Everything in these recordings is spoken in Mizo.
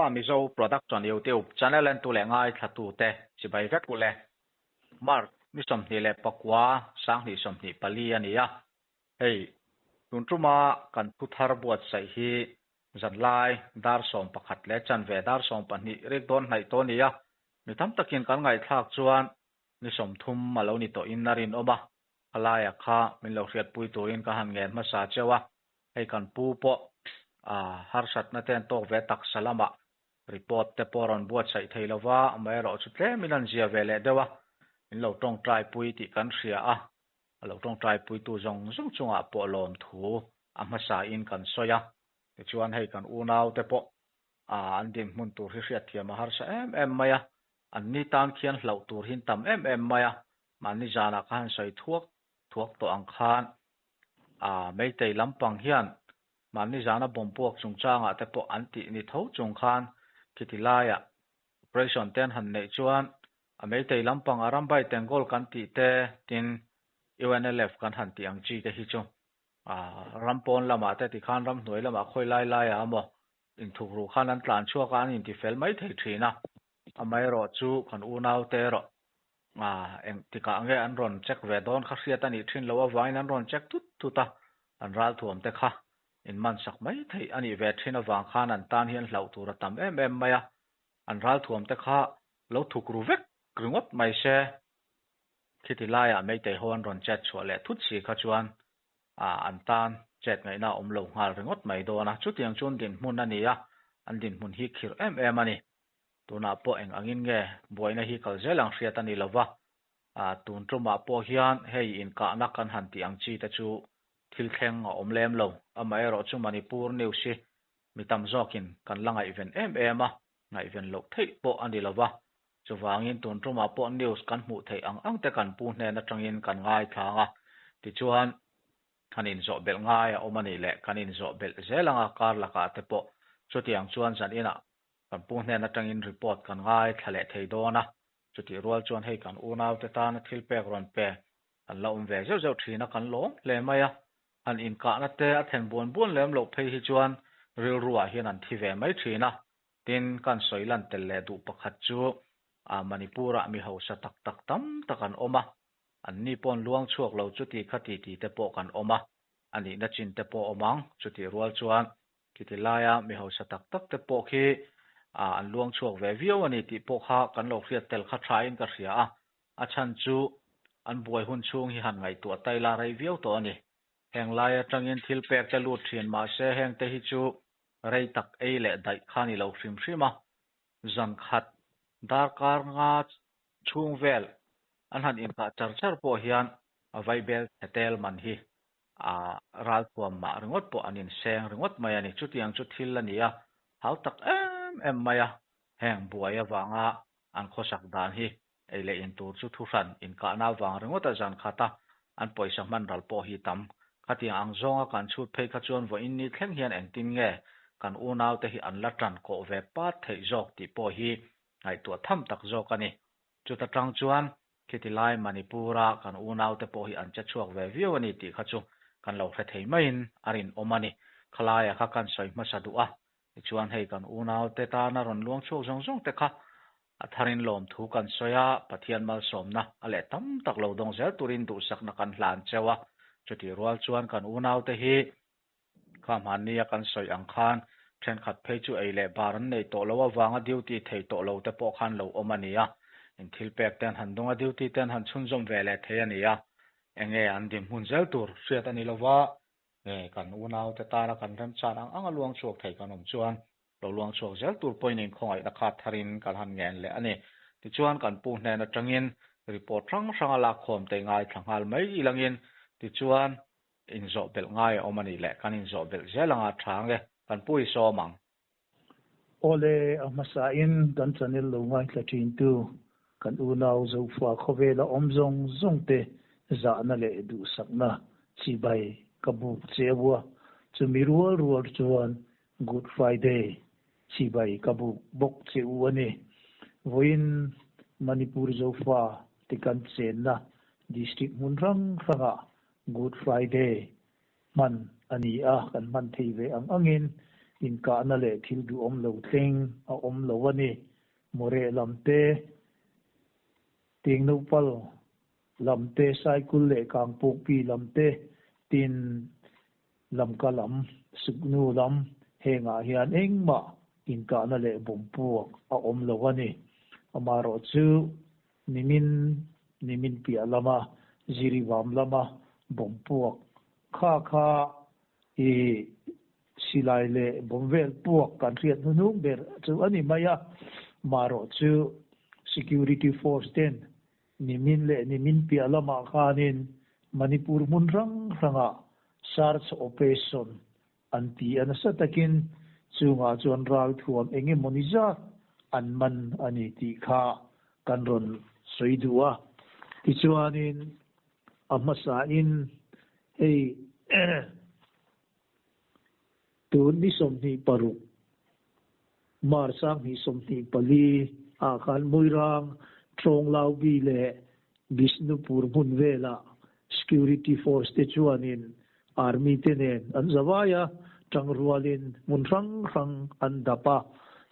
Zofa Mizo Production YouTube channel entu leh ngaithlatute chibai vek ule. March ni 29, 2024 a ni a. Hei, tun tuma kan thu thar buatsaih hi zanlai dar 11 leh chanve dar 12 rik dawn hnaih tawh a ni a. Mi tam takin kan ngaihthlak chuan ni 30 a lo ni tawhin a rinawm a. A laia kha min lo hriatpui turin ka han ngen hmasa cheu a. Hei kan pu pawh harsatna te an tawk ve taksa lamah report te pawh a rawn buatsaih thei lo va, amaherawhchu tlemin an zia ve leh deuh a, min lo tawngtai pui tih kan hria a, a lo tawngtai puitu zawng zawng chungah pawh lawmthu a hmasain kan sawi a, tichuan hei kan unau te pawh an dinhmun tur hi hriatthiam a harsa em em mai a, anni tan khian hlauh tur hi an tam em em mai a, mahni zanah ka han sawi thuak thuak tawh ang khan a Meitei lampang hian mahni zana bomb puak chungchangah te pawh an tih ni tho chung khan khiti laiah operation te an han neih chuan a Meitei lampang a Rambai Tengol kan tih te tin UNLF kan han tih ang chi te hi chu a ram pawn lamah te tikhan ramhnuai lamah khawi lai laiah emaw inthukruh khan an tlan chhuak a an intifel mai thei thin a. Amaherawhchu kan unaute erawh A, eng tikah nge an rawn check ve dawn kha hriat a nih thin loh avangin an rawn check tut tut a, an ralthuam te kha in man sak mai theih a nih ve thin avang khan an tan hian hlauh tur a tam em em mai a, an ralthuam te kha lo thuk ru vek ringawt mai se. Khiti laiah Meitei ho an rawn chet chhuah leh thut si kha chuan a, an tan chet ngaihna a awm lo nghal ringawt mai dawn a, chutiang chuan dinhmun a ni a, an dinhmun hi khirh em em a ni. Tunah pawh eng angin nge buaina hi kal zel ang hriat a ni lova, tun tumah pawh hian hei inkahna kan han tih ang chi te chu thil thleng a awm lem lo. Amaherawhchu Manipur news hi mi tam zawkin kan la ngaihven em em a, ngaihven loh theih pawh a ni lova. Chuvangin tun tumah pawh news kan hmuh theih ang ang te kan pu hnen atangin kan ngaithlang a, tichuan kan inzawh belh ngai a awm a nih leh kan inzawh belh zel anga kar lakah te pawh chutiang chuan zan inah Kan pu hnen atangin report kan ngaithla leh thei dawn a, chutih rual chuan hei kan unaute tana thil pek rawn pe kan la awm ve zeuh zeuh thin a, kan lawm hle mai a. Han inkahna te a thlen buan buan lem loh phei hi chuan rilruah hian an thi ve mai thin a. Tin, kan sawi lan tel leh duh pakhat chu Manipur-ah mi hausa tak tak tam tak an awm a, anni paw'n luang chhuak lo chuti khati ti te pawh kan awm a, a nihna chin te pawh awm ang, chutih rual chuan Khiti laia mi hausa tak tak te pawh khi an luang chhuak ve viau a ni tih pawh kha kan lo hriat tel kha thain ka hria a, a chhan chu an buai hun chhung hi han ngaihtuah ta ila rei viau tawh a ni. Heng lai atangin thil pek te lut thin mahse heng te hi chu rei tak ei leh daih kha ni lo hrim hrim a, zan khat darkar nga chhung vel an han inkah char char pawh hian a vaibel chhe tel man hi A ralthuam mah ringawt pawh an inseng ringawt mai a ni. Chutiang chu thil a ni a, hau tak em em mai a. Heng buai avanga an khawsak dan hi ei leh in tur chu thuhran inkahna avang ringawt a zan khat a, an pawisa hman ral pawh hi tam. Khatiang ang zawnga kan chhut phei kha chuan vawiin ni thleng hian engtin nge kan unaute hi an la tan kawh ve pat theih zawk tih pawh hi ngaihtuah tham tak zawk a ni. Chuta tang chuan Khiti lai Manipur-a kan unaute pawh hi an che chhuak ve viau a ni tih kha chu kan lo hre thei maiin a rinawm a ni. Khalaia kha kan sawi hmasa duh a, tichuan hei kan unaute tana rawn luang chhuak zawng zawng te kha a tharin lawmthu kan sawi a, Pathian malsawmna a leh tam tak lo dawng zel turin duhsakna kan hlan cheu a. Chutih rual chuan kan unaute hi Kha hmannia kan sawi ang khan thenkhat phei chu ei leh bar an nei tawh lo avanga duty thei tawh lo te pawh khan lo awm a ni a, in thil pek te an han dawng a, duty te an han chhunzawm ve leh thei a ni a, enge an dinhmun zel tur hriat a ni lova, nge kan unau te tana kan remchan ang anga luang chhuak thei kan awm chuan lo luang chhuak zel tur pawhin inkhawngaihna kha tharin kan han ngen leh a ni. Tichuan kan pu hnen atangin report hrang hranga lakkhawm te ngaithla nghal mai ilangin tichuan Inzawh belh ngai a awm a nih leh kan inzawh belh zel anga tha ang e, kan pu i sawm ang. Awle, a hmasain kan channel lo ngaithla thintu kan unau Zofa khawvela awm zawng zawng te zahna leh duhsakna chibai ka buk cheu a, chumi rual rual chuan Good Friday chibai ka buk bawk che u a ni. Vawiin Manipur Zofa te kan chenna district hmun hrang hrangah Good Friday hman a ni a, kan hman thei ve ang angin. Inkahna leh thil duhawm lo thleng a awm lo a ni. Moreh lam te, Tingnupal lam te, Saikul leh Kangpukpi lam te, tin Lamka lam, Suknu lam hengah hian engmah inkahna leh bawmpuak a awm lo a ni. Amaherawhchu nimin nimin piah lama Ziribam lama bawmpuak kha kha i silai leh bawm vel puak kan hriat hnuhnung ber chu a ni mai a. Marawh chu security force ten nimin leh nimin piah lamah khanin Manipur hmun hrang hrangah search operation an ti a nasa takin chungah chuan ralthuam eng emawni zat an man a ni tih kha kan rawn sawi duh a. Tichuanin a hmasain hei tun ni 26 March 2024 ah khan Muirang, Tlawng-Laubi leh Bishnupur hmun velah Security Force te chuanin Army te nen an zavai a, tangrualin hmun hrang hrang an dap a,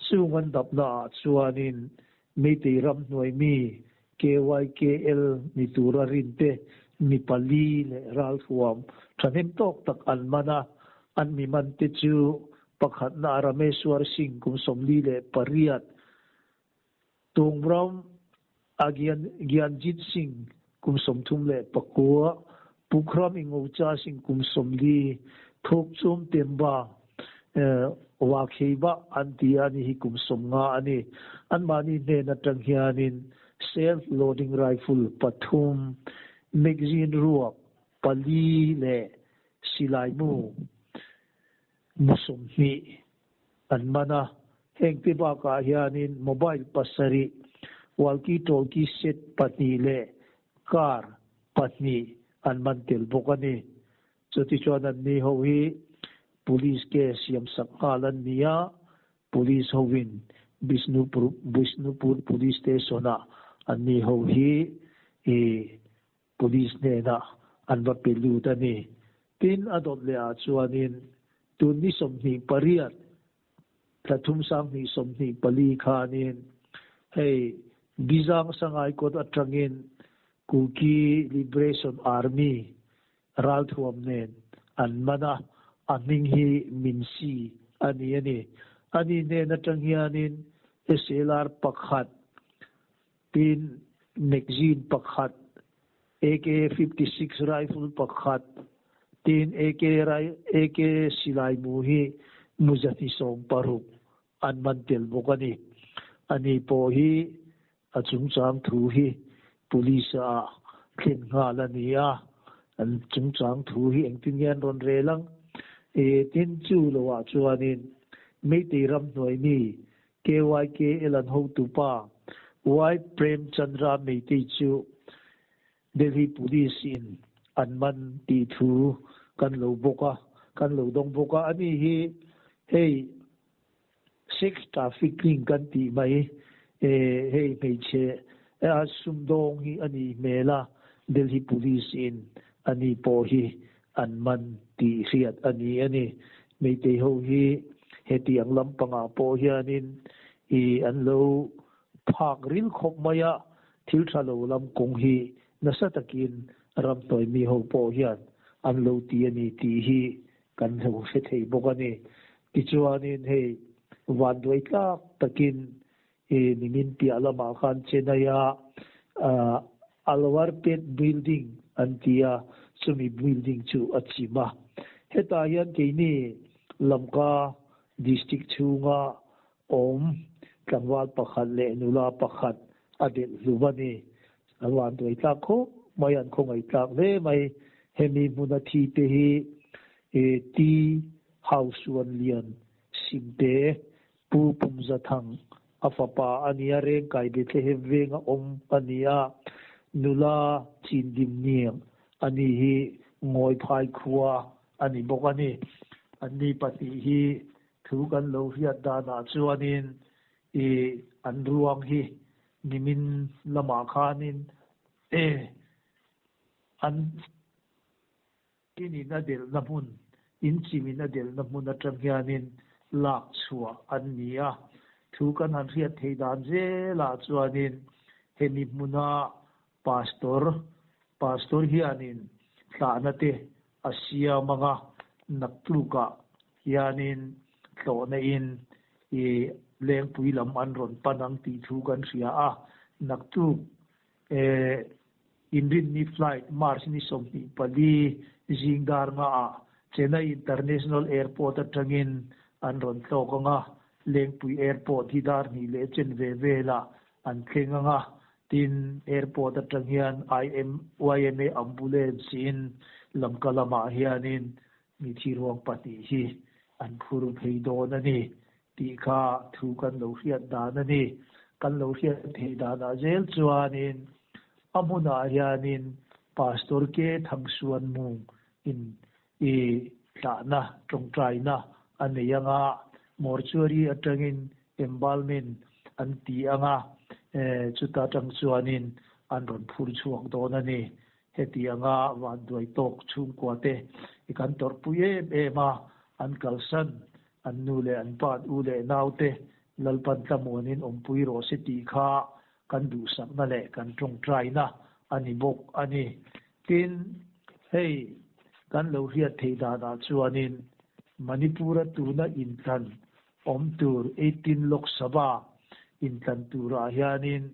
chung an dapna ah chuanin Meitei ramhnuai mi KYKL ni tura rinte mi pali leh ralthuam thahnem tawk tak an man a, an mi man te chu pakhatna Rameshwar Singh kum 48, Tungram a Gyanjit Singh kum 39, Pukhram Ingocha Singh kum 40, Thokchum Temba Wakheiba an ti a ni hi kum 50 a ni. Anmahni hnen atang hianin self loading rifle pathum, magazine ruak pali leh silai mu mu 20 an man a. Heng te bakah hianin mobile pasarih, walkie talkie set pahnih leh car pahnih an man tel bawk a ni. Chutichuan an ni ho hi police case siam sak nghal an ni a, police hovin Bishnupur Bishnupur police station ah an ni ho hi i police hnenah an va pe lut a ni. Tin a dawt leh ah chuanin tun ni 28 thla thum 2024 khanin hei Bizang Sangai kawt atangin Kuki Liberation Army ralthuam nen an man a, a hming hi Minsi a ni a ni. Ani hnen atang hianin SLR pakhat, tin magazine pakhat, AK-56 rifle pakhat, tin AK AK silai mu hi muzahni 60 an man tel bawk a ni. Ani pawh hi a chungchang thu hi police ah thlen nghal a ni a, an chungchang thu hi engtin nge an rawn rel ang? E tin chu loah chuanin Meitei ramhnuai mi KYKL an hotupa Y Prem Chandra Meitei chu Delhi Police in an man tih thu kan lo bawk a, kan lo dawng bawk a. Ani hi hei sex trafficking kan tih mai e hei hmeichhe a sumdawng hi a nih hmel a, Delhi Police in ani pawh hi an man tih hriat a ni a ni. Meitei ho hi hetiang lampangah pawh hianin i an lo phak ril khawp mai a, thil tha lo lam kawng hi nasa takin ramhnuai mi ho pawh hian an lo ti a ni tih hi kan lo hre thei bawk a ni. Tichuanin hei vanduai tlak takin i nimin piah lamah khan Chennai a Alwarpet building an ti a, chumi building chu a chim a. Hetah hian keini Lamka district chhunga awm tlangval pakhat leh nula pakhat a delh hlum a ni. A vanduai tlak khawp mai, an khawngaih tlak hle mai. Hemi hmuna thi te hi T Hausuan Lian Simte Pu Pumzathang a fapa a ni a, Rengkai Bethlehem venga awm a ni a, nula Chindim Niang a ni hi Ngawiphai khua a ni bawk a ni. Anni pahnih hi thu kan lo hriat danah chuanin i an ruang hi nimin lamah khanin e an inin a delhna hmun, in chimin a delhna hmun atang hianin lak chhuah an ni a. Thu kan han hriat theih dan zelah chuanin hemi hmuna Pastor Pastor hianin tlahna te a siam anga naktukah hianin tlawhna in i Lengpui lam an rawn pan ang tih thu kan hria a, naktuk eh Inrinni flight March ni 24 zing dar nga ah Chennai International Airport atangin an rawn tlawk anga, Lengpui Airport hi dar hnih leh chen ve velah an thleng anga, Tin, airport atang hian IMYMA ambulance in Lamka lamah hianin mithi ruang pahnih hi an phur phei dawn a ni tih kha thu kan lo hriat dan a ni. Kan lo hriat theih danah zel chuanin a hmunah hianin Pastor K Thangsuanmung in i tlahna tawngtaina a nei anga, mortuary atangin embalming an ti anga, chuta tang chuanin an rawn phur chhuak dawn a ni. Heti anga vanduai tawk chhungkua te i kan tawrhpui em em a, an kalsan an nu leh an pa an u leh nau te Lalpan tlamuanin awmpui rawh se tih kha kan duhsakna leh kan tawngtaina a ni bawk a ni. Tin, hei kan lo hriat theih danah chuanin Manipur-a tuna intlan awm tur 18 Lok Sabha intlan turah hianin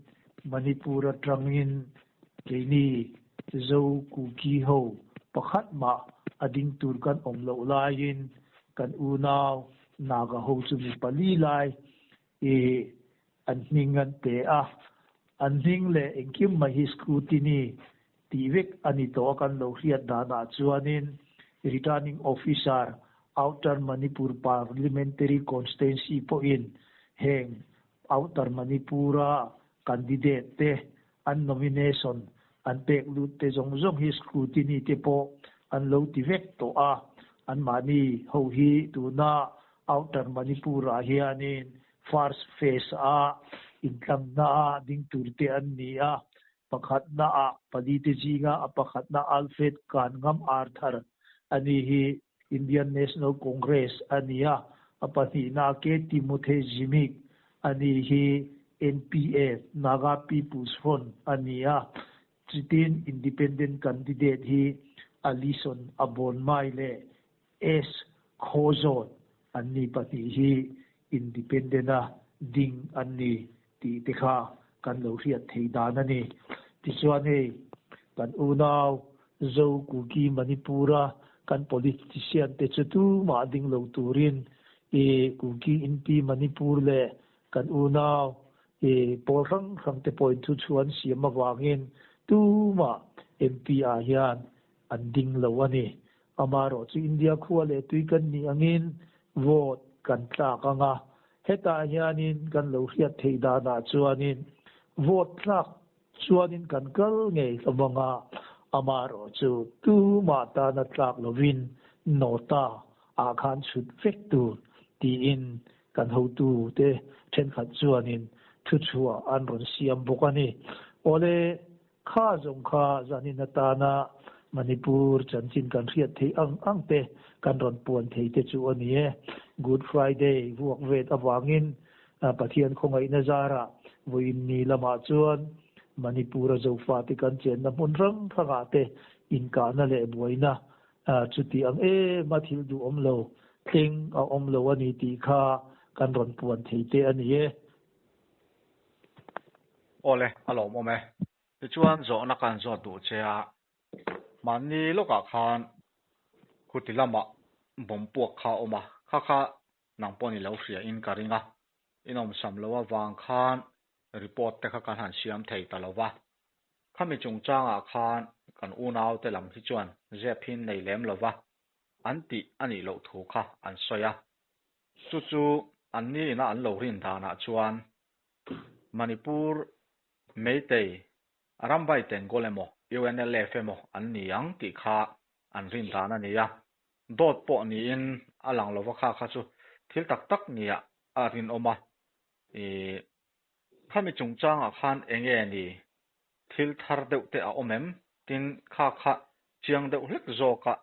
Manipur atangin keini Zo Kuki ho pakhat mah a ding tur kan awm loh laiin kan unau Naga ho chu mi pali lai i an hming an pe a, an hming leh engkim mai hi scrutiny tih vek a ni tawh a kan lo hriat danah chuanin Returning Officer Outer Manipur Parliamentary Constituency pawhin heng Outer Manipur-a candidate te an nomination an pek lut te zawng zawng hi scrutiny te pawh an lo ti vek tawh a, anmahni ho hi tuna Outer Manipur-ah hianin first phase a intlanna a ding tur te an ni a, pakhatna ah pali te zinga a pakhatna Alfred Kanngam Arthur a ni hi Indian National Congress a ni a, a pahnihna K Timothy Zimik a ni hi NPF, Naga People's Front, a ni a, chutin Independent candidate hi Alison Abonmai leh S Khawzawn an ni pahnih hi Independent-a ding an ni tih te kha kan lo hriat theih dan a ni. Tichuan hei kan unau Zo Kuki Manipur-a kan politician te chu tumah ding lo turin i Kuki Inpi Manipur leh kan unau i pawl hrang hrang te pawhin thu chu an siam avangin tumah MP ah hian an ding lo a ni. Amaherawh chu India khua leh tui kan nih angin vote kan tlak ang a, hetah hianin kan lo hriat theih danah chuanin vote tlak chuanin kan kal ngei hlawm ang a, amaherawh chu tumah tana tlak lovin nota ah khan chhut vek tur tiin kan hotute thenkhat chuanin thuchhuah an rawn siam bawk a ni. Awle Kha zawng kha zanin atana Manipur chanchin kan hriat theih ang ang te kan rawn puan thei te chu a ni e. Good Friday vuak vet avangin Pathian khawngaihna zarah vawiin ni lamah chuan Manipur-a Zofate kan chenna hmun hrang hrangah te inkahna leh buaina chuti ang em a thil duhawm lo thleng a awm lo a ni tih kha kan rawn puan thei te a ni e. Awle, a lawmawm e. Tichuan zawhna kan zawt duh che a, mahni lawkah khan khuti lamah bomb puak kha a awm a, kha kha nang pawh ni lo hria in ka ring a, inawmsam lo avang khan report te kha kan han siam thei ta lo va. Khami chungchangah khan kan unaute lam hi chuan zep hi nei lem lo va, an tih a nih loh thu kha an sawi a. Chu chu an ni ina an lo rin danah chuan Manipur Meitei Rambai Tengol emaw UNLF emaw an ni ang tih kha an rin dan a ni a. Dawt pawh niin a lang lova kha kha chu thil tak tak nia a rinawm a. Ih khami chungchangah khan enge ni thil thar deuh te a awm em? Tin kha kha chiang deuh hlek zawka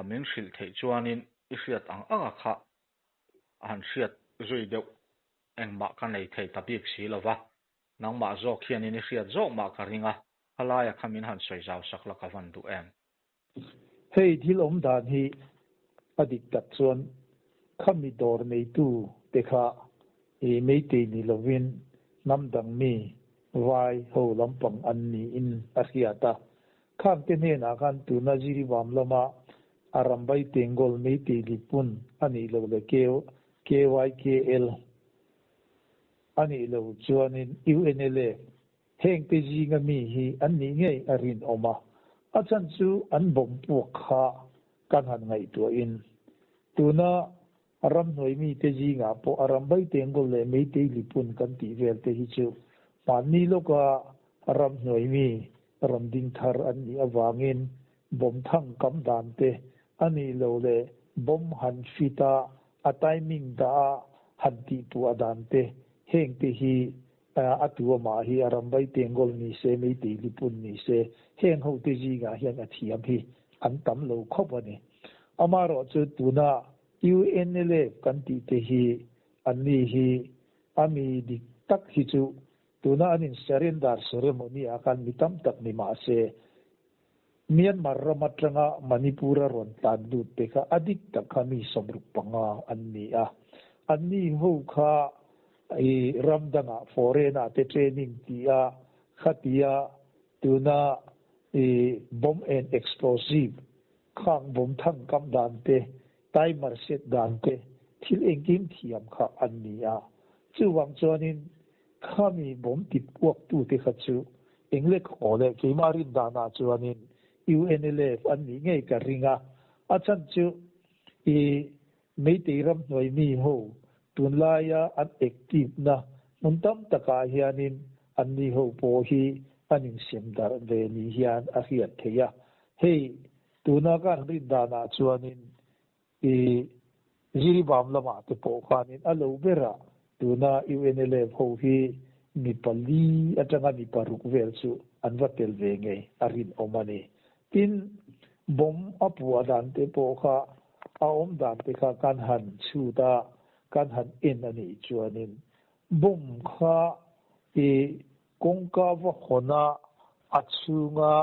min hrilh theih chuanin i hriat ang anga kha Han hriat zui deuh engmah ka nei thei ta bik si lo va, nangmah zawk hianin i hriat zawk mah ka ring a, khalaia kha min han sawi zau sak la ka van duh em? Hei thil awm dan hi a dik tak chuan khami dawr neitu te kha i Meitei ni lovin hnam dang mi vai ho lampang an niin a hriat a. Khang te hnenah khan tuna Jiribam lama Arambai Tengol Meitei Lipun a nih loh leh KYKL a nih loh chuanin UNLA Hengte zinga mi hi an nih ngei a rinawm a, a chhan chu an bawm puak kha kan han ngaihtuahin tuna ramhnuai mite zingah pawh a rambai tengkawl leh meitei lipun kan tih vel te hi chu hmanni lawka ramhnuai mi rawn ding thar an nih avangin bawm thang kam dan te a nih loh leh bawm han fit a, a timing dah a han tihpuah dan te hengte hi A tu amah hi a rambai tengkawl ni se, meitei lipun ni se, heng hote zingah hian a thiam hi an tam lo khawp a ni. Amaherawhchu tuna UNLA kan tih te hi anni hi a mi dik tak hi chu tuna an in surrender ceremony ah khan mi tam tak ni mah se, Myanmar ram atanga Manipur a rawn tlan lut te kha a dik tak kha mi 65 an ni a. Anni ho kha i ram dangah foreign ah te training ti a, khatia tuna i bomb and explosive khang bomb thang kam dan te, timer set dan te, thil engkim thiam kha an ni a. Chuvang chuanin Khami bawm tip uak tute kha chu englek haw leh keimah rin danah chuanin UNLF an nih ngei ka ring a, a chhan chu i Meitei ramhnuai mi ho tunlaia an active na hmun tam takah hianin anni ho pawh hi an insem darh ve ni hian a hriat theih a. Hei tuna kan rin danah chuanin I Jiribam lamah te pawh khanin a lo berah tuna UNLF ho hi mi pali atanga mi paruk vel chu an va tel ve ngei a rinawm a ni. Tin, bomb a puah dan te pawh kha a awm dan te kha kan han chhut a, kan han en a nih chuanin bomb kha i kawngka va hawn a, a chhunga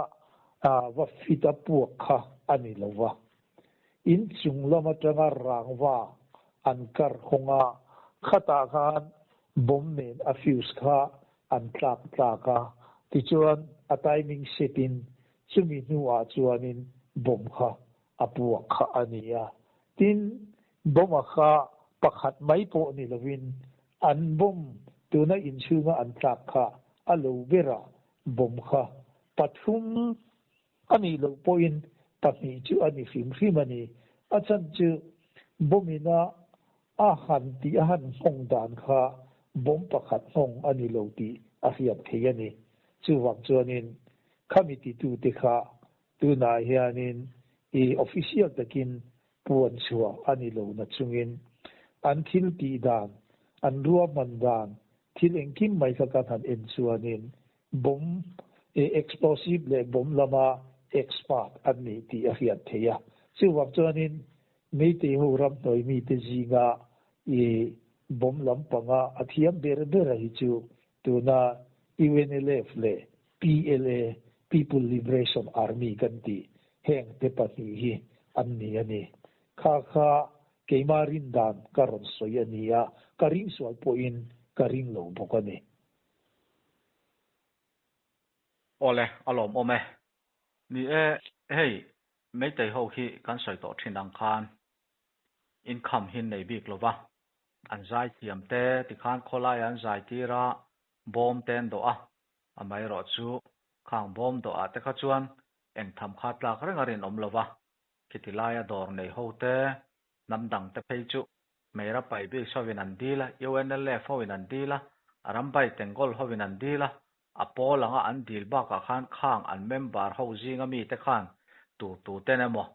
va fit a puak kha a ni lo va. In chung lam atanga rangva an kar hawng a, khatah khan bomb nen a fuse kha an tlak tlak a, tichuan a timing set in chumi hnuah chuanin bomb kha a puak kha a ni a. Tin, bomb a kha pakhat mai pawh ni lovin an bomb tuna inchhunga an tlak kha a lo berah bomb kha pathum A nih loh pawhin pahnih chu a ni hrim hrim a ni. A chhan chu bomb-ina a han tih a han nghawng dan kha bomb pakhat nghawng a ni lo tih a hriat theih a ni. Chuvang chuanin khami titute kha tunah hianin i official takin puan chhuah a ni lo na chungin an thil tih dan, an ruahman dan, thil engkim mai kha kan han en chuanin Bomb, explosive leh bomb lama expert an ni tih a hriat theih a. Chuvang chuanin Meitei ho ramhnuai mite zinga i bomb lampanga a thiam ber ber a hi chu tuna UNLF leh PLA, People Liberation Army kan tih heng te pahnih hi an ni a ni. Kha kha keimah rin dan ka rawn sawi a ni a, ka ring sual pawhin ka ring lo bawk a ni. Awle, a lawmawm e. Ni e, hei Meitei ho hi kan sawi tawh thin ang khan income hi nei bik lova, an zai thiam te tikhan khawlai an zai tir a, bawm te an dawh a, amaherawhchu khang bawm dawh ah te kha chuan eng tham kha tlak reng a rinawm lova, khiti laia dawr nei ho te, hnam dang te phei chu Hmeira pai bik hovin an dil a, UNLF hovin an dil a, Arambai Tengol hovin an dil a, a pawl anga an dil bakah khan khang an member ho zinga mite khan tur tuten emaw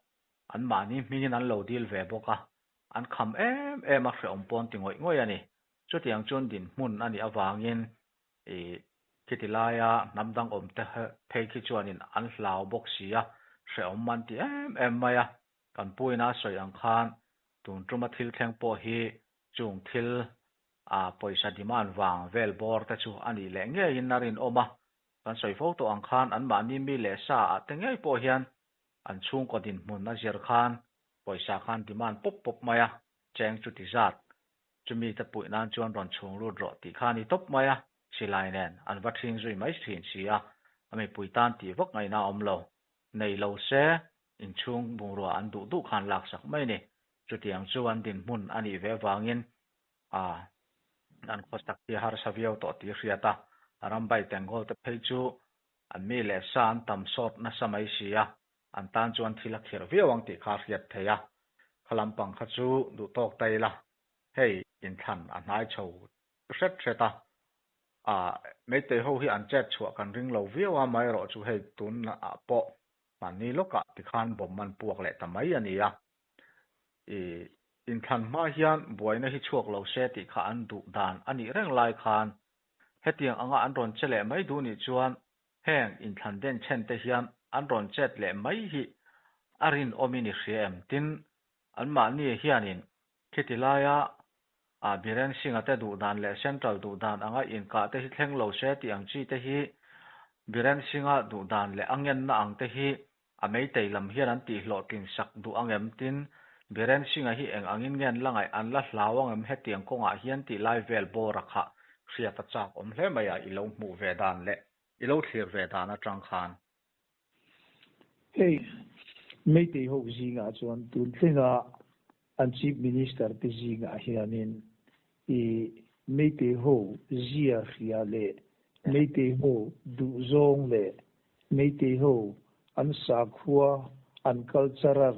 anmahni hmingin an lo dil ve bawk a, an kham em em a hrehawm pawn ti ngawih ngawih a ni. Chutiang chuan dinhmun a nih avangin i khiti laia hnam dang awm te phei khi chuanin an hlau bawk si a, hrehawm an ti em em mai a. Kan puina a sawi ang khan tun tuma thil thleng pawh hi Chung thil a pawisa demand vang vel bawr te chu a nih leh ngeiin a rinawm a. Kan sawi fo tawh ang khan anmahni mi leh sa ah te ngei pawh hian an chhungkaw dinhmun a zir khan pawisa khan demand pawp pawp mai a, cheng chuti zat chumi te puih nan chuan rawn chhung lut rawh tih kha a ni tawp mai a, silai nen an va ṭhing zui mai ṭhin si a, a mipui tan tih vak ngaihna a awm lo. Nei lo se inchhung bungrua an duh duh khan laksak mai a ni. Chutiang chu an dinhmun a nih ve avangin a an khawsak hi a harsa viau tawh tih a hriat a, Rambai Tengol te phei chu an mi leh sa an tam sawt nasa mai si a, an tan chuan thil a khirh viau ang tih kha a hriat theih a. Kha lampang kha chu duh tawk ta ila, hei inthlan a hnai chho hret hret a, a Meitei ho hi an chet chhuah kan ring lo viau a, amaherawh chu hei tunah pawh hmanni lawkah tikhan bomb an puak leh ta mai a ni a. I inthlan hma hian buaina hi chhuak lo se tih kha an duh dan a nih reng lai khan hetiang anga an rawn che leh mai duh nih chuan heng inthlan den chhen te hian an rawn chet leh mai hi a rinawmin i hria em? Tin, anmahni hianin khiti laia a Biren Singh-a te duh dan leh Central duh dan anga inkah te hi thleng lo se tih ang chi te hi Biren Singh-a duh dan leh a ngenna ang te hi A meitei lam hian an tihhlawhtlin sak duh ang em? Tin, Biren Singh-a hi eng angin nge an la ngaih? An la hlau ang em hetiang kawngah hian tih lai vel bawr a khah hriat a chak awm hle mai a, i lo hmuh ve dan leh i lo thlir ve dan atang khan. Hei, Meitei ho zingah chuan tun thlenga an Chief Minister te zingah hianin i Meitei ho zia hria leh Meitei ho duhzawng leh Meitei ho an sakhua, an cultural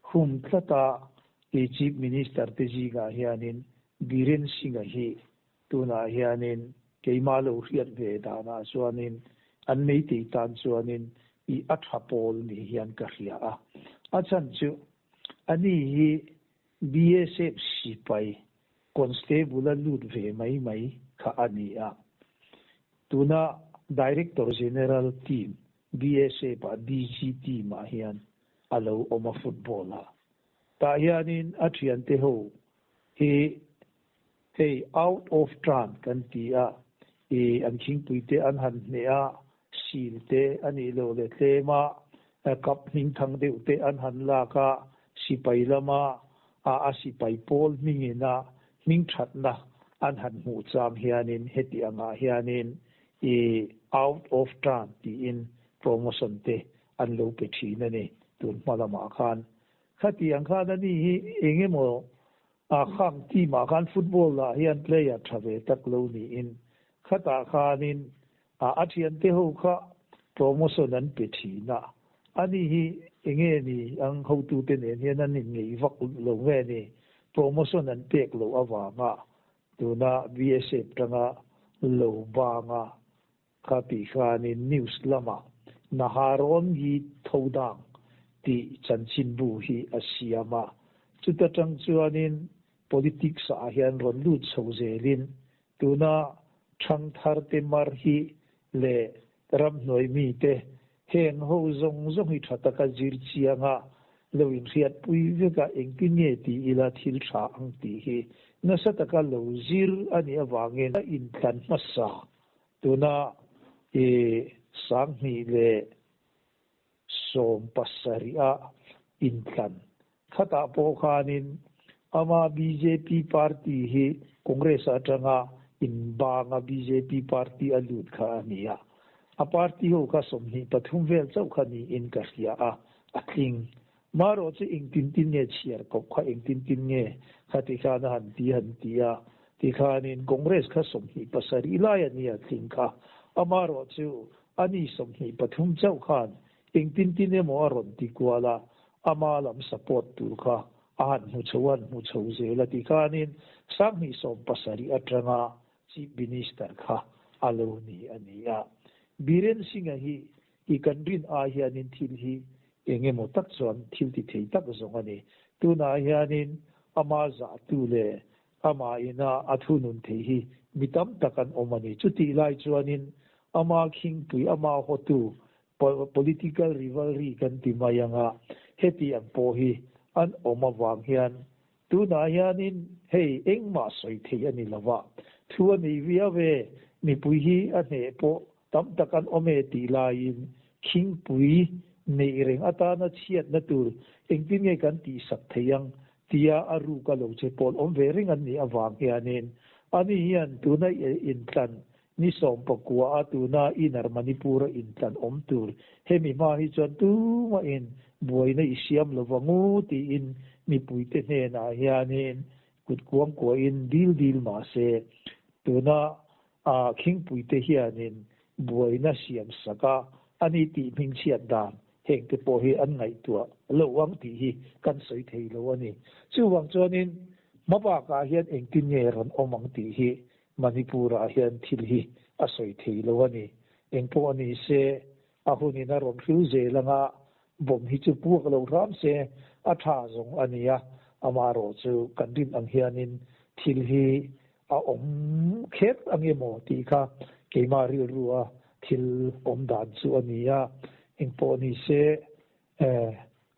hum tlata i Chief Minister te zingah hianin Biren Singh-a hi tunah hianin keimah lo hriat ve danah chuanin an Meitei tan chuanin i a tha pawl ni hian ka hria a. A chhan chu ani hi BSF sipai Constable-a lut ve mai mai kha a ni a. Tuna Director General team, BSF-ah DG team-ah hian a lo awm a football-ah. Tah hianin a thiante ho hi hei out of turn kan ti a, i an khingpuite an han hneh a, sil te a nih loh leh tlema cup hmingthang deuh te an han lak a, sipai lama a a sipai pawl hmingina hmingthatna an han hmuh chang hianin heti angah hianin i out of turn tiin promotion te an lo pe thin a ni tun hma lamah khan. Khatiang khan ani hi engemaw a khang team ah khan football ah hian player tha ve tak lo niin khatah khanin a a thiante ho kha promotion an pe thin a, ani hi enge ni ang hotute nen hian an inngeih vak lo nge ni promotion an pek loh avanga tuna BSF tanga lo banga kha tih khanin news lamah Naharon hi tho dang tih chanchinbu hi a siam a, chuta tang chuanin politics ah hian rawn lut chho zelin tuna thangthar te mar hi leh ramhnuai mite heng ho zawng zawng hi tha taka zir chianga lo inhriatpui vek a engtin nge ti ila thil tha ang tih hi nasa taka lo zir a nih avangin a intlan hmasa Tuna i 2017 a intlan khatah pawh khanin ama bjp party hi Congress atanga inbanga bjp party a lut kha a ni a. A party ho kha 23 vel chauh kha niin ka hria a, a tling. Marawh chu engtin tin nge chhiar kawp kha engtin tin nge kha ti khan a han ti han ti a, ti khanin Congress kha 27 lai a nia tling kha. Amarawh chu ani 23 chauh khan engtin tin emaw a rawn ti kual a, ama lam support tur kha a han hmu chho a han hmu chho zel a ti khanin 2017 atanga Chief Minister kha a lo ni a ni a. Biren Singh-a hi I kan rin ai hianin thil hi eng emaw tak chuan thil ti thei tak zawng a ni. Tunah hianin ama zahtu leh ama ina a thunun thei hi mi tam tak an awm a ni. Chutih lai chuanin ama khingpui, ama hawtu, political rivalry kan ti mai anga heti ang pawh hi an awm avang hian. Tunah hianin hei engmah sawi thei a ni lo va, thu a nei viau e, mipui hi a hneh pawh tam tak an awm e tih laiin khingpui neih reng atana chhiatna tur engtin nge kan tihsak thei ang tia a ruk a lo che pawl awm ve reng an nih avang hianin ani hian tuna intlan ni 19 a tuna Inner Manipur a intlan awm tur hemi hma hi chuan tumahin buaina i siam lo vangu tiin mipuite hnenah hianin kut kuangkuahin dil dil mah se tuna a khingpuite hianin buaina siam sak a ani tih hmingchhiat dan heng te pawh hi an ngaihtuah lo ang tih hi kan sawi thei lo a ni. Chuvang chuanin hmabakah hian engtin nge rawn awm ang tih hi Manipur-ah hian thil hi a sawi thei lo a ni. Engpawh a ni se, a hunin a rawn hril zel anga bomb hi chu puak lo hram se a tha zawng a ni a, amaherawh chu kan rin ang hianin thil hi a awm kher ang emaw tih kha keimah rilrua thil awm dan chu a ni a. Engpawh ni se,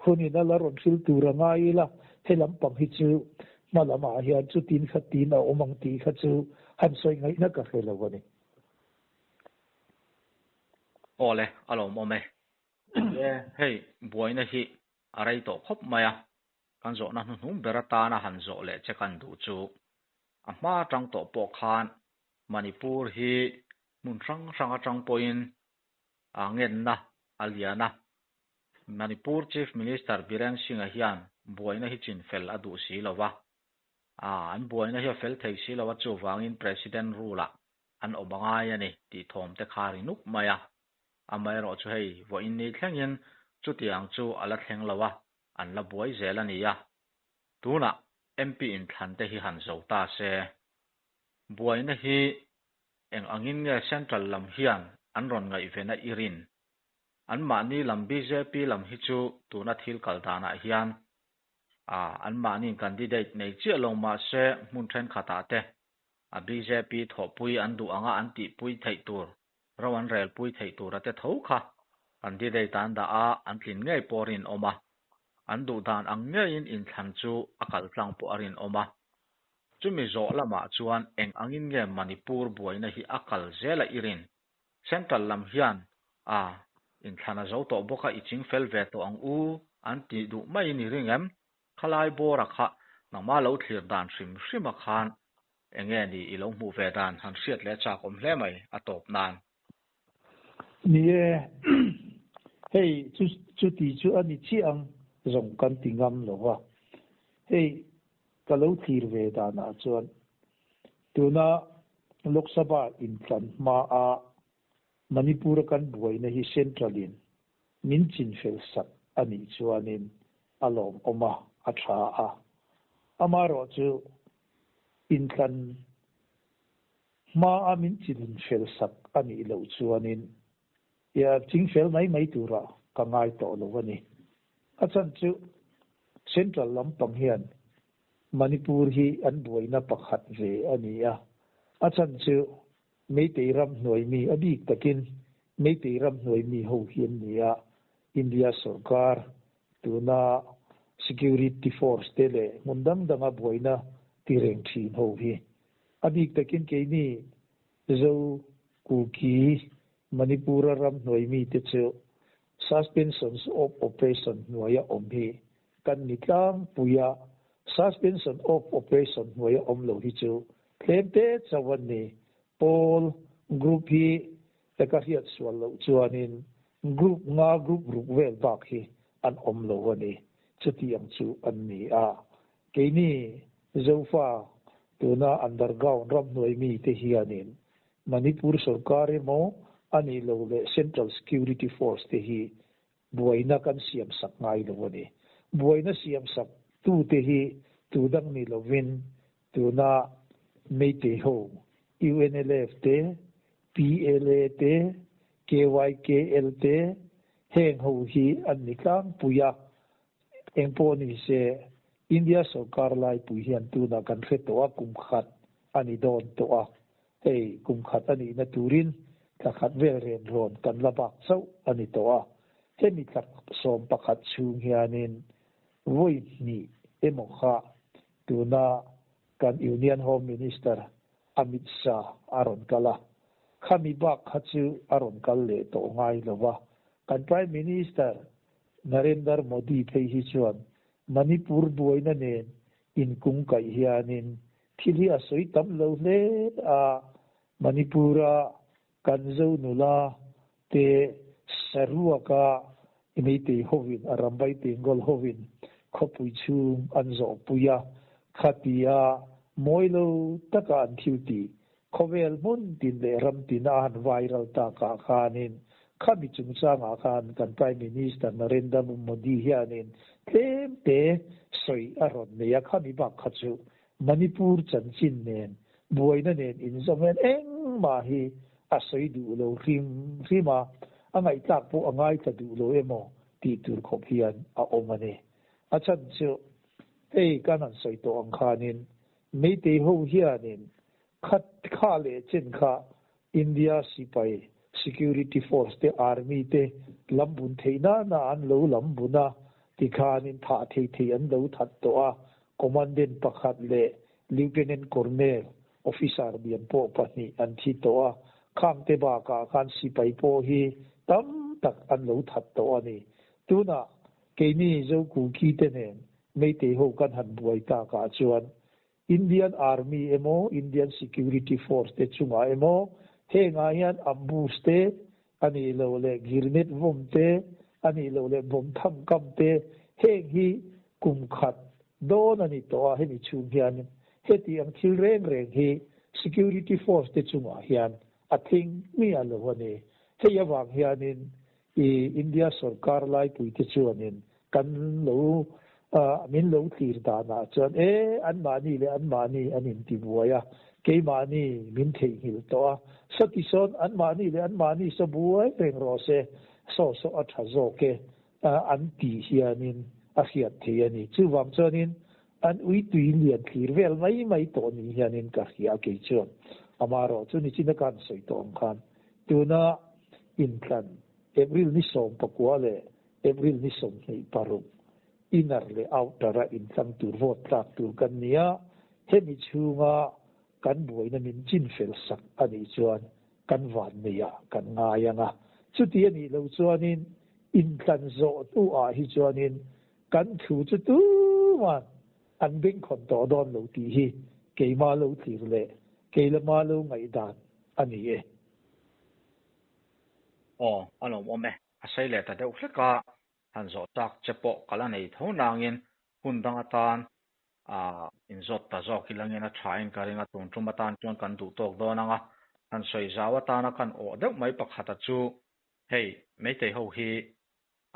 hunin a la rawn hril tur a ngai ila, he lampang hi chu hma lamah hian chutin khatin a awm ang tih kha chu han sawi ngaihna ka hre lo a ni. Aw le, a lawmawm e. E, hei buaina hi a rei tawh khawp mai a, kan zawhna hnuhnung ber atana han zawh leh che kan duh chu a hma atang tawh pawh khan Manipur hi hmun hrang hrang atang pawhin a ngenna a lian a. Manipur Chief Minister Biren Singh-a hian buaina hi chinfel a duh si lo va, an buaina hi a fel thei si lo a, chuvangin President rule-ah an awm a ngai a ni tih thawm te kha ri nuk mai a. Amaherawh chu hei vawiin ni thlengin chutiang chu a la thleng lo a, an la buai zel a ni a. Tunah MP inthlan te hi han zo ta se. Buaina hi eng angin nge Central lam hian an rawn ngaihvena i rin? Anmahni lam bjp lam hi chu tuna thil kal danah hian a anmahniin candidate nei chiah lo mahse hmun thenkhatah te a bjp thawhpui an duh anga an tihpui theih tur ro an relpui theih tura te tho kha candidate an dah a, an tlin ngei pawh a rinawm a. An duh dan ang ngeiin inthlan chu a kal tlang pawh a rinawm a. Chumi zawh lamah chuan eng angin nge Manipur buaina hi a kal zel a i rin? Central lam hian a inthlan a zo tawh bawk a, i ching fel ve tawh ang u an ti duh maiin i ring em? Khalai bawra kha nangmah lo thlir dan hrim hrim a khan Enge ni i lo hmuh ve dan han hriat leh chak awm hle mai a tawp nan. Ni e, hei chu chuti chu a ni chiah ang zawng kan ti ngam lo va. Hei ka lo thlir ve danah chuan tuna Lok Sabha intlan hmaa Manipur a kan buaina hi Central in min chinfel sak a nih chuanin a lawmawm a, a tha a. Amaherawh chu intlan hmaa min chinfel sak a nih loh chuanin chingfel mai mai turah ka ngai tawh lo a ni. A chhan chu Central lampang hian Manipur hi an buaina pakhat ve a ni a, a chhan chu Meitei ram hnuai mi a bik takin Meitei ram hnuai mi ho hi an ni a, India sorkar tuna security force te leh hmun dang danga buaina ti reng thin ho hi. A bik takin keini Zo, Kuki, Manipur-a ram hnuai mi te chu suspensions of operation hnuaia awm hi kan ni tlangpui a, suspension of operation hnuaia awm lo hi chu Tlem te chauh an ni. Pawl, group, hi e ka hriat sual loh chuanin group nga group ruk vel bak hi an awm lo a ni. Chutiang chu an ni a. Keini Zofa tuna underground ramhnuai mite hianin Manipur sorkar emaw a nih loh leh Central Security Force te hi buaina kan siam sak ngai lo a ni. Buaina siam sak tute hi tu dang ni lovin tuna Meitei ho, UNLF te, PLA te, KYKL te, heng ho hi an ni tlangpui a. Engpawh ni se, India sorkar laipui hian tunah kan hre tawh a, kum khat a ni dawn tawh a. Hei, kum khat a nihna turin thla khat vel ren rawn kan la bak chauh a ni tawh a. Hemi thla 11 chhung hianin vawi hnih emaw kha. Tuna kan Union Home Minister Amit Shah a rawn kal a, khami bak kha chu a rawn kal leh tawh ngai lo va. Kan Prime Minister Narendra Modi phei hi chuan Manipur buaina nen inkungkaih hianin thil hi a sawi tam lo hle a, Manipur-a kan Zo nula te saruaka Meitei hovin, a Rambai Tengol hovin khawpui chhung an zawhpui a, khatia mawi lo taka an thil tih khawvel hmun tin leh ram tina a han viral takah khanin khami chungchangah khan kan Prime Minister Narendra Modi hianin tlem te sawi a rawn nei a, khami bak kha chu Manipur chanchin nen buaina nen inzawm hian engmah hi a sawi duh lo hrim hrim a, a ngaihtlak pawh a ngaithla duh lo emaw tih tur khawp hian a awm a ni. A chhan chu hei kan han sawi tawh ang khanin Meitei ho hianin kha kha leh chen kha India sipai security force te army te lam bun theih nana an lo lam bun a tikhanin thah thei thei an lo that tawh a, commandant pakhat leh Lieutenant Colonel officer lian pawh pahnih an thi tawh a, khangte bakah khan sipai pawh hi tam tak an lo that tawh a ni. Tunah keini Zokuki te nen Meitei ho kan han buai takah chuan Indian Army emaw Indian Security Force te chungah emaw hengah hian ambush te a nih loh leh grenade vawm te a nih loh leh bomb tham kam te heng hi kum khat dawn a ni tawh a hemi chhung hian heti ang thil reng reng hi Security Force te chungah hian a thing miah lo a ni. Hei avang hianin I India sorkar laipuite chuanin kan lo min lo thlir danah chuan e anmahni leh anmahni an intibuai a, keimahni min theihnghilh tawh a, sawti sawn anmahni leh anmahni saw buai reng rawh se, saw saw a tha zawk e an tih hianin a hriat thei a ni. Chuvang chuanin an uitui lian thlir vel mai mai tawh ni hianin ka hria a kei chuan. Amaherawh chu nichina ka han sawi tawh ang khan tuna inthlan April ni 19 leh April ni 26 inner leh outer a inthlang tur vote tlak tur kan ni a, hemi chhunga kan buaina min chin fel sak a nih chuan kan van neiah kan ngai ang a, chuti a nih loh chuanin inthlan zawh hnuah hi chuanin kan thu chu tuman an bengkhawn tawh dawn lo tih hi keimah lo thlir leh keilama lo ngaihdan a ni e. Aw, a lawmawm e. A sei leh ta deuh hlek a, han zawh chak che pawh ka la nei tho nangin hun dang atan inzawt ta zawk hi langin a thain ka ring a, tun tum atan chuan kan duh tawk dawn ang a, han sawi zau atana kan awh deuh mai pakhata chu hei Meitei ho hi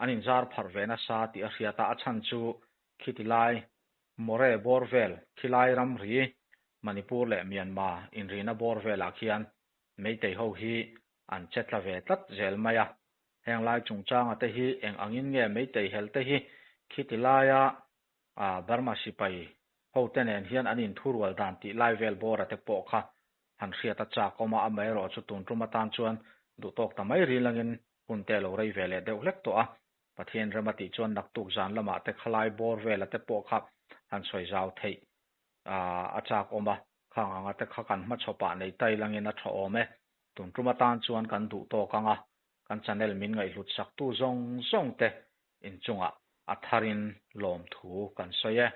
an inzar pharh ve nasa tih a hriat a, a chhan chu khiti lai Moreh bawr vel khilai ramri Manipur leh Myanmar inrina bawr velah khian Meitei ho hi an che tla ve tlat zel mai a, heng lai chungchanga te hi eng angin nge Meitei hel te hi khiti laia Burma sipai ho te nen hian an inthurual dan tih lai vel bawra te pawh kha han hriat a chak awm a, amaherawh chu tun tum atan chuan duhtawk ta mai ril angin hun te a lo rei ve leh deuh hlek tawh a, Pathian rem a tih chuan naktuk zan lamah te khalai bawr vela te pawh kha han sawi zau theih a chak awm a, khang anga te kha kan hmachhawpah nei tai langin a tha awm e. Tun tum atan chuan kan duh tawk ang a, kan channel min ngaihhlut saktu zawng zawng te inchungah a tharin lawmthu kan sawi e.